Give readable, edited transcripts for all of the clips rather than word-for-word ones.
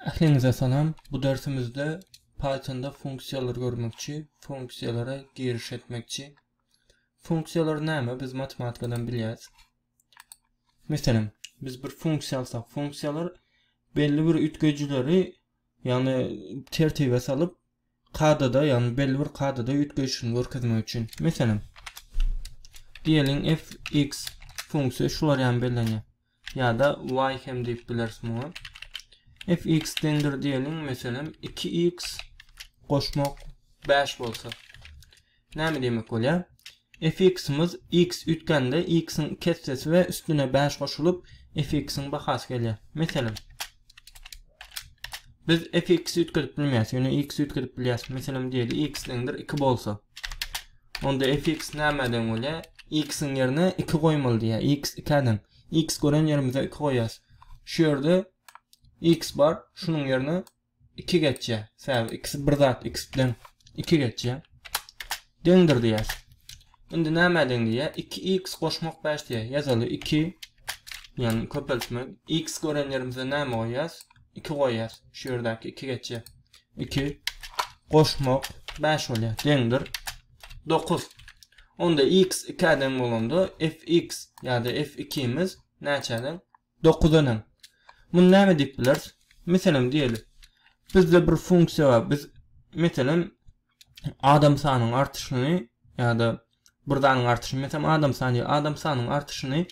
Ähliňize salam. Bu dersimizde Pythonda funksiýalary görmekçi, funksiýalara giriş etmekçi. Funksiýalar näme? Biz matematikadan bilýäris. Meselem, biz bir funksiýa alsak, funksiýalar belli bir üýtgeýjileri, ýagny tertibe salyp, kadada, ýagny belli bir kadada üýtgeýşini görkezmek üçin. Meselem, diýeliň f(x) funksiýa şular ýaly bellenýär. Ýa-da y hem diýip bileris muňa. f(x) deňdir diýeliň, meselem, 2x goşmak 5 bolsa. Näme diýmek bolýar? Fx-imiz x üýtgände x-iň kessesi we üstüne 5 goşulyp fx-iň bahasy gelýär. Meselem, biz fx-i üýtgedip bilmeýäris, ýöne x-i üýtgedip bilýäris. Meselem, diýeli x deňdir 2 bolsa. Onda fx nämä deň bolýar? X-iň ýerine 2 goýmaly diýýär. X 2-ä deň. X gören ýerimize 2 goýýas. Şu ýerde x bar, şunuň ýerine 2 geçýär. Sebäbi ikisi bir zat, x bilen 2 geçýär. Deňdir diýýär. Indi näme deň diýýär? 2x goşmak 5 diýýär. Ýazaly 2 ýagny köpeltmek. X gören ýerimize näme goýýas? 2 goýýas. Şu ýerdäki 2 geçýär. 2 goşmak 5 bolýar. Deňdir 9. Onda x 2-ä deň bolanda fx ýa-da f2-imiz näçä deň? Dokuza deň. Muny näme diýip bileris? Meselem diýeli. Bizde bir funksiýa bar. Biz meselem adam sanynyň artyşyny ýa-da bir zanyň artyşyny, meselem adam sany, adam sanynyň artyşyny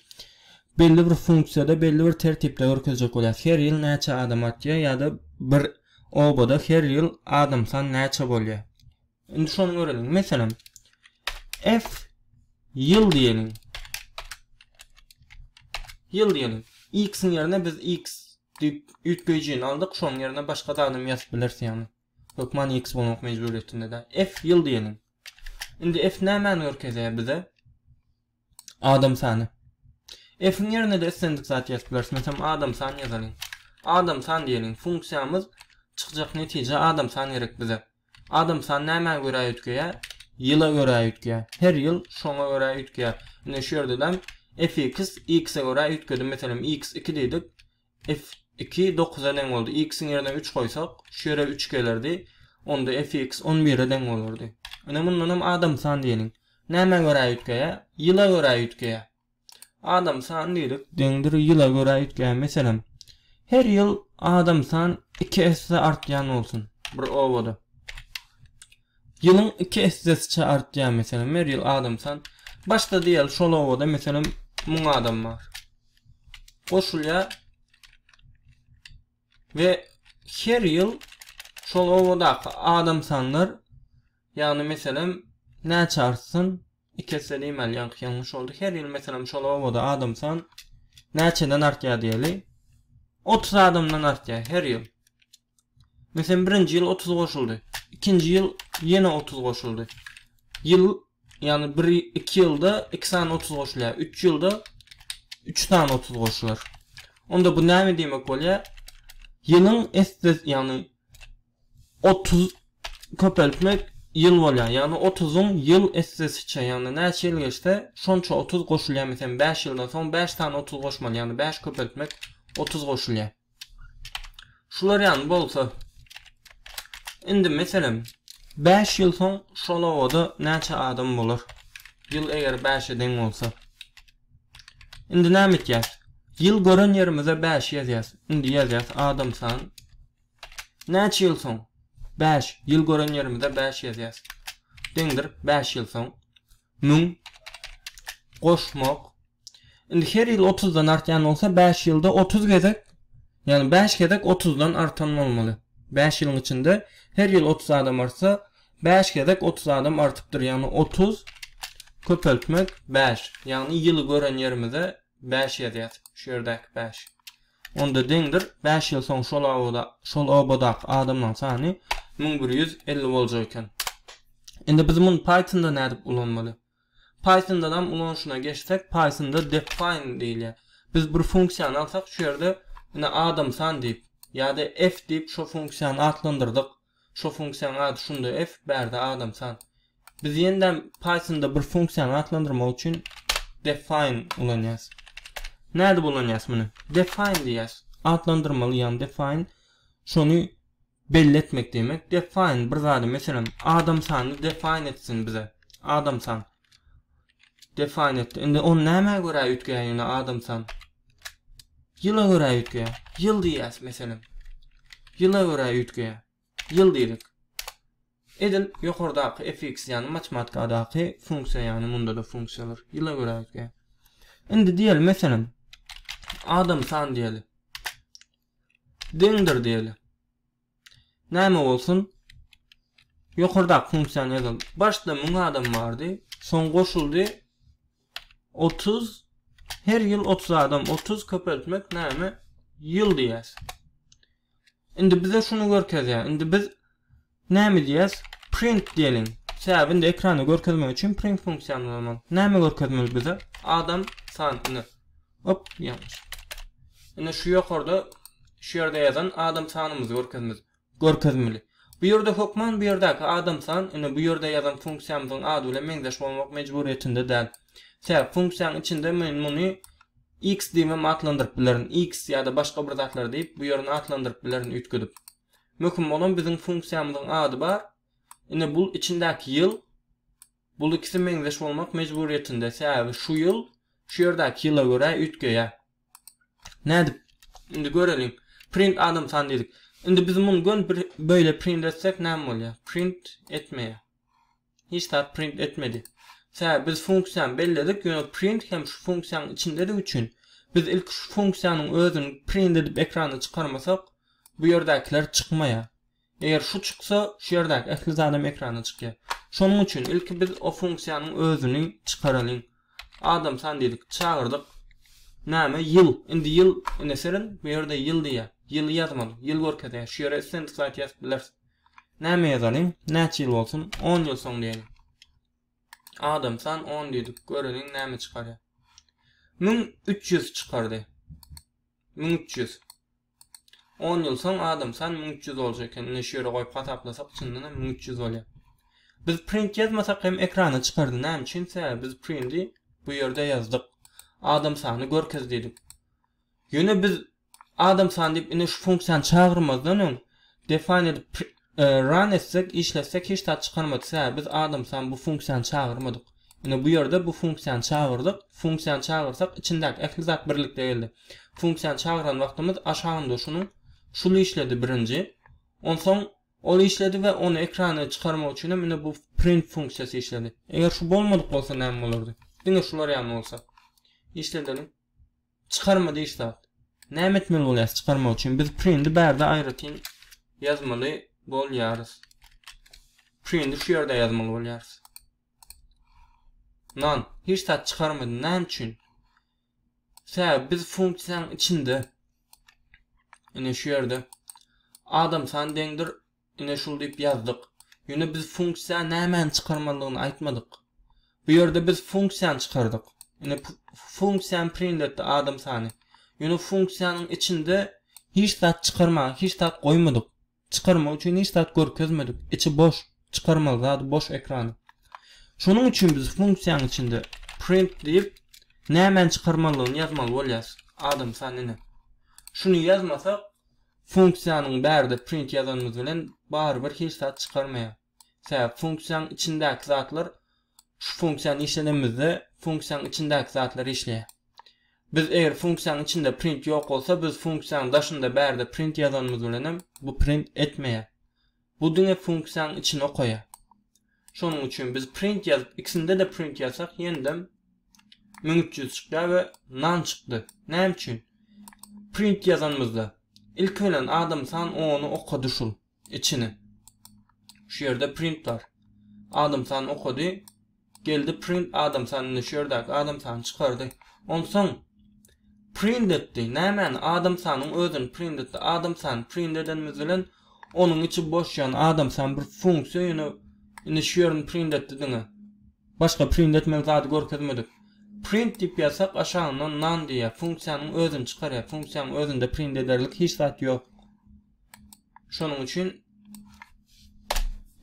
belli bir funksiýada belli bir tertipde görkezjek bolýar. Her ýyl näçe adam artýar ýa-da bir obada her ýyl adam sany näçe bolýar. Indi şony göreliň. Meselem, F ýyl diýeliň. Ýyl diýeliň. X-iň ýerine biz X diýip üýtgeýjini aldyk, şonuň ýerine başga zadam ýazyp bileris ýagny. Hökman X bolmak mejburyýetinde däl. F ýyl diýeliň. Indi F nämäni görkezýär bize? Adam sany. F-iň ýerine-de islendik zat ýazyp bileris. Meselem, adam san ýazalyň. Adam san diýeliň. Funksiýamyz çykjak netije adam san gerek bize. Adam san nämä görä üýtgeýär? Ýyla görä üýtgeýär. Her ýyl şoňa görä üýtgeýär. Ine şu ýerdedem fx x-e görä üýtgedi. Meselem, x 2 diýdik. F2 dokuza deň boldy. X-iň ýerine üç goýsak, şu ýere üç gelerdi. Onda Fx on bire deň bolardy. Ine mundanam adam san diýeliň. Nämä görä üýtgeýär? Ýyla görä üýtgeýär. Adam san diýdik, deňdir ýyla görä üýtgeýär. Meselem, her ýyl adam san iki esse artýan bolsun bir obada. Ýylyň iki essesiçe artýar meselem her ýyl adam san. Başda diýeli şol obada meselem 1000 adam bar. Goşulýar we her ýyl şol obadaky adam sanlar ýagny meselem näçe artsyn? Iki esse diýmeli ýaňky ýalňyş boldy. Her ýyl meselem şol obada adam san näçeden artýar diýeli? 30 adamdan artýar her ýyl. Meselem birinji ýyl 30 goşuldy. Ikinji ýyl ýene 30 goşuldy. Ýyl ýagny bir iki ýylda 2 sany 30 goşulýar. 3 ýylda 3 sany 30 goşular. Onda bu näme diýmek bolýar? Ýylyň esse ýagny 30 köpeltmek ýyl bolýar. Ýagny 30-yň ýyl essesiçe, ýagny näçe ýyl geçse, şonça 30 goşulýar. Meselem 5 ýyldan soň 5 sany 30 goşmaly, ýagny 5 köpeltmek 30 goşulýar. Şular ýaly bolsa, indi meselem, 5 ýyl soň şol obada näçe adam bolar? Ýyl eger 5-e deň bolsa. Indi näme etýäs? Ýyl gören ýerimize 5 ýazýas. Indi ýazýas adam san. Näçe ýyl soň? 5. Ýyl gören ýerimize 5 ýazýas. Deňdir 5 ýyl soň. 1000 goşmak. Indi her ýyl 30-dan artýan bolsa 5 ýylda 30 gezek, ýagny 5 gezek 30-dan artan bolmaly. 5 ýylyň içinde her ýyl 30 adam artsa, 5 gezek 30 adam artypdyr. Ýagny 30 köpeltmek 5. Ýagny ýyly gören ýerimize 5 ýazýas. Şu ýerdäki 5. Onda deňdir, 5 ýyl soň şol obada, şol obadaky adamlaryň sany 1150 boljak eken. Indi biz muny Pythonda nädip ulanmaly? Pythondanam ulanyşyna geçsek, Pythonda define diýilýär. Biz bir funksiýany alsak, şu ýerde ine adam san diýip ýa-da f diýip şo funksiýany atlandyrdyk. Şo funksiýanyň ady şunda f, bärde adam san. Biz ýene-de Pythonda bir funksiýany atlandyrmak üçin define ulanýarys. Nädip ulanýarys muny? Define diýýäs. Atlandyrmaly, ýagny define. Şony belli etmek diýmek. Define bir zady meselem adam sanyny define etsin bize. Adam san. Define etdi. Indi on nämä görä üýtgeýär ýöne adam san? Ýyla görä üýtgeýär. Ýyl diýýäs meselem. Ýyla görä üýtgeýär. Ýyl diýdik. Edil ýokardaky fx ýagny matematikadaky funksiýa ýagny munda-da funksiýalar ýyla görä üýtgeýär. Indi diýeli meselem adam san diýeli. Deňdir diýeli. Näme bolsun? Ýokardaky funksiýany ýazaly. Başda 1000 adam bardy, soň goşuldy 30 her ýyl 30 adam 30 köpeltmek näme? Ýyl diýýäs. Indi bize şuny görkezýär. Indi biz näme diýýäs? Print diýeliň. Sebäbi indi ekranda görkezmek üçin print funksiýany ulanmaly. Näme görkezmeli bize? Adam san indi. Hop, ýalňyş. Indi şu ýokarda şu ýerde ýazan adam sanymyzy görkezmeli. Görkezmeli. Bu ýerde hökman bu ýerdäki adam san indi bu ýerde ýazan funksiýamyzyň ady bilen meňzeş bolmak mejburyýetinde däl. Sebäbi funksiýanyň içinde men muny X diýibem atlandyryp bilerin. X ýa-da başga bir zatlar diýip bu ýerini atlandyryp bilerin üýtgedip. Möhüm bolan biziň funksiýamyzyň ady bar. Ine bul içindäki ýyl bul ikisi meňzeş bolmak mejburyýetinde. Sebäbi şu ýyl şu ýerdäki ýyla görä üýtgeýär. Nädip? Indi göreliň. Print adam san diýdik. Indi biz muny gön bir böyle print etsek näme bolýar? Print etmeýär. Hiç zat print etmedi. Sebäbi biz funksiýany belledik, ýöne print hem şu funksiýanyň içindedigi üçin biz ilki şu funksiýanyň özüni print edip ekrana çykarmasak, bu ýerdäkiler çykmaýar. Eger şu çyksa, şu ýerdäki ähli zadam ekrana çykýar. Şonuň üçin ilki biz o funksiýanyň özüni çykaralyň. Adam san diýdik, çagyrdyk. Näme? Ýyl. Indi ýyl, ine seren, bu ýerde ýyl diýýär. Ýyly ýazmaly. Ýyl görkezýär. Şu ýere islendik zat ýazyp bileris. Näme ýazalyň? Näçe ýyl bolsun? 10 ýyl soň diýeliň. Adam san 10 diýdik. Göreliň näme çykarýar. 1300 çykardy. 1300. 10 ýyl soň adam san 1300 boljak eken. Ine şu ýere goýup hasaplasak çyndan hem 1300 bolýar. Biz print ýazmasak hem ekrana çykardy. Näme üçin? Sebäbi biz printi bu ýerde ýazdyk. Adam sany görkez diýdik. Ýöne biz Adam san diýip ine şu funksiýany çagyrmazdan öň define edip run etsek işletsek hiç zat çykarmady sebäbi biz adam san bu funksiýany çagyrmadyk. Ine bu ýerde bu funksiýany çagyrdyk. Funksiýany çagyrsak içindäki ähli zat birlikde geldi. Funksiýany çagyran wagtymyz aşagynda şunuň şul işledi birinji. Onsoň ol işledi we ony ekrana çykarmak üçin hem ine bu print funksiýasy işledi. Eger şu bolmadyk bolsa näme bolardy? Diňe şular ýaly bolsa. Işledeliň. Çykarmady hiç zat. Näme etmeli bolýas çykarmak üçin? Biz prindi bärde aýratyn ýazmaly bolýarys. Prindi şu ýerde ýazmaly bolýarys. Nan, hiç zat çykarmady. Näme üçin? Sebäbi biz funksiýanyň içinde ine şu ýerde adam san deňdir Ine şul diýip ýazdyk. Ýöne biz funksiýa nämäni çykarmalydygyny aýtmadyk. Bu ýerde biz funksiýany çykardyk. Ine funksiýany print etdi adam sany. Ýöne funksiýanyň içinde hiç zat çykarmaga hiç zat goýmadyk. Çykarmak üçin hiç zat görkezmedik. Içi boş. Çykarmaly zady boş ekrany. Şonuň üçin biz funksiýanyň içinde print diýip nämäni çykarmalydygyny ýazmaly bolýas. Adam sany ine. Şuny ýazmasak Funksiýanyň bärde print ýazanymyz bilen barybir hiç zat çykarmaýar. Sebäbi funksiýanyň içindäki zatlar şu funksiýany işledenimizde funksiýanyň içindäki zatlar işleýär. Biz eger funksiýanyň içinde print ýok bolsa biz funksiýanyň daşynda bärde print ýazanymyz bilenem bu print etmeýär. Bu diňe funksiýanyň içini okaýar. Şonuň üçin biz print ýazyp ikisinde-de print ýazsak ýene-de 1300 çykýar we nan çykdy. Näme üçin? Print ýazanymyzda ilki bilen adam san 10-y okady şul içini. Şu ýerde print bar. Adam san okady. Geldi print adam sanyny şu ýerdäki adam sany çykardy. Onsoň print etdi. Nämäni? Adam sanyň özüni print etdi. Adam sany print edenimiz bilen onuň içi boş ýagny adam san bir funksiýa ýöne indi şu ýerini print etdi diňe. Başga print etmeli zady görkezmedik. Print diýip ýazsak aşagyndan none diýýär. Funksiýanyň özüni çykarýar. Funksiýanyň özünde print ederlik hiç zat ýok. Şonuň üçin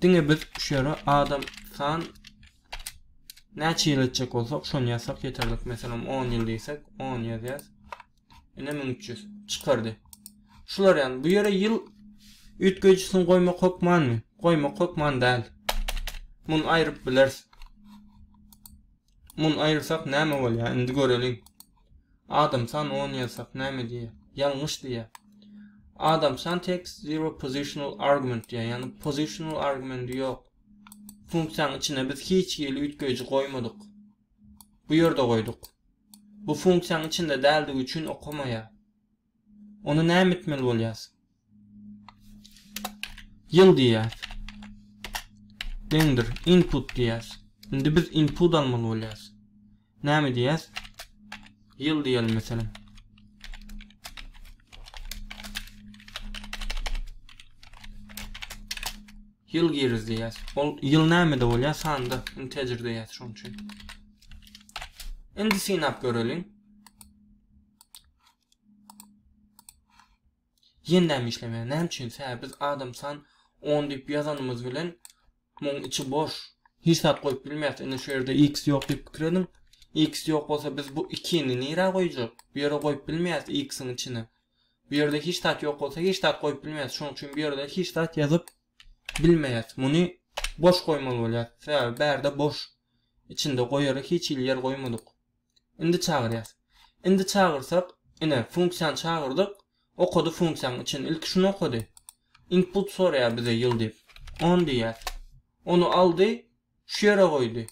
diňe biz şu ýere adam san näçe ýyl etjek bolsak şony ýazsak ýeterlik. Meselem 10 ýyl diýsek 10 ýazýas. Ine 1300 çykardy. Şular ýaly bu ýere ýyl. Üýtgeýjisini goýmak hökmanmy? Goýmak hökman däl. Muny aýryp bileris. Muny aýyrsak näme bolýar? Indi göreliň. Adam san on ýazsak näme diýýär? Ýalňyş diýýär. Adam san takes zero positional argument diýýär. Ýagny positional argumenti ýok. Funksiýanyň içine biz hiç hili üýtgeýji goýmadyk. Bu ýerde goýduk. Bu funksiýanyň içinde däldigi üçin okamaýar. Ony näme etmeli bolýas? Ýyl diýýäs. Deňdir input diýýäs. Indi biz input almaly bolýas. Näme diýýäs? Ýyl diýelim meselem. Ýyl giriz diýýäs. Ol ýyl nämede bolýar? Sanda, integer diýýäs şonuň üçin. Indi synap göreliň. Ýene näme işlemeýär? Näme üçin? Sebäbi biz adam san 10 diýip ýazanymyz bilen muň içi boş. Hiç zat goýup bilmeýäris. Indi şu ýerde x ýok diýip pikir ediň. X ýok bolsa biz bu 2-ni nirä goýjak? Bu ýere goýup bilmeýäris x-iň içine. Bu ýerde hiç zat ýok bolsa hiç zat goýup bilmeýäris. Şonuň üçin bu ýerde hiç zat ýazyp bilmeýäris. Muny boş goýmaly bolýar. Sebäbi bärde boş. Içinde goýara hiç hili ýer goýmadyk. Indi çagyrýas. Indi çagyrsak, ine, funksiýany çagyrdyk, okady funksiýanyň içini. Ilki şuny okady. Input soraýar bize ýyl diýip. On diýýäs. Ony aldy, şu ýere goýdy.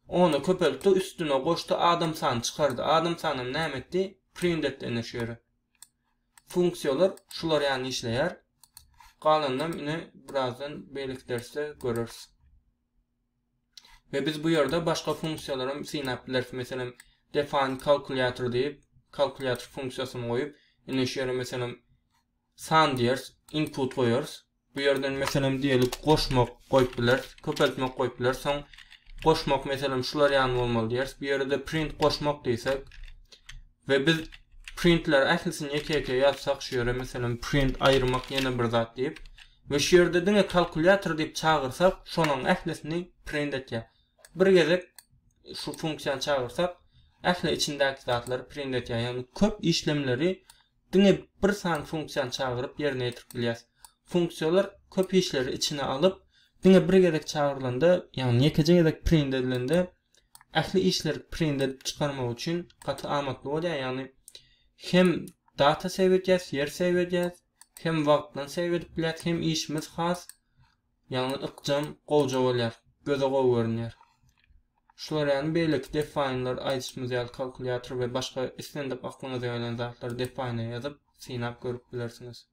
Ony köpeltdi, üstüne goşdy, adam sanyny çykardy. Adam sanam näme etdi? Print etdi ine şu ýere. Funksiýalar şular ýaly işleýär. Galanynam ine birazdan beýleki dersde göreris. We biz bu ýerde başga funksiýalaram synap bileris. Meselem, define calculator diýip, kalkulýator funksiýasyny goýup, ine şu ýere meselem san diýeris, input goýarys. Bu ýerden meselem diýelik goşmak goýup bileris, köpeltmek goýup bileris. Soň goşmak meselem şular ýaly bolmaly diýeris. Bu ýerde print goşmak diýsek we biz printleri ählisini ýeke-ýeke ýazsak şu ýere meselem print aýyrmak ýene bir zat diýip We şu ýerde diňe kalkulýator diýip çagyrsak, şolaň ählisini print etýär. Bir gezek şu funksiýany çagyrsak, ähli içindäki zatlary print etýär. Ýagny köp işlemleri diňe bir sany funksiýany çagyryp ýerine ýetirip bilýäs. Funksiýalar köp işleri içine alyp, diňe bir gezek çagyrylanda, ýagny ýekeje gezek print edilende ähli işleri print edip çykarmak üçin gaty amatly bolýar. Ýagny hem data save edýäs, ýer save edýäs, Hem wagtdan save edip bilýäs hem işimiz has ýagny ykjam gowja bolýar. Göze gowy görünýär. Şular ýaly beýleki define'lar aýdyşymyz ýaly kalkulýator we başga islendik aklyňyza gelen zatlary define ýazyp synap görüp bilersiňiz.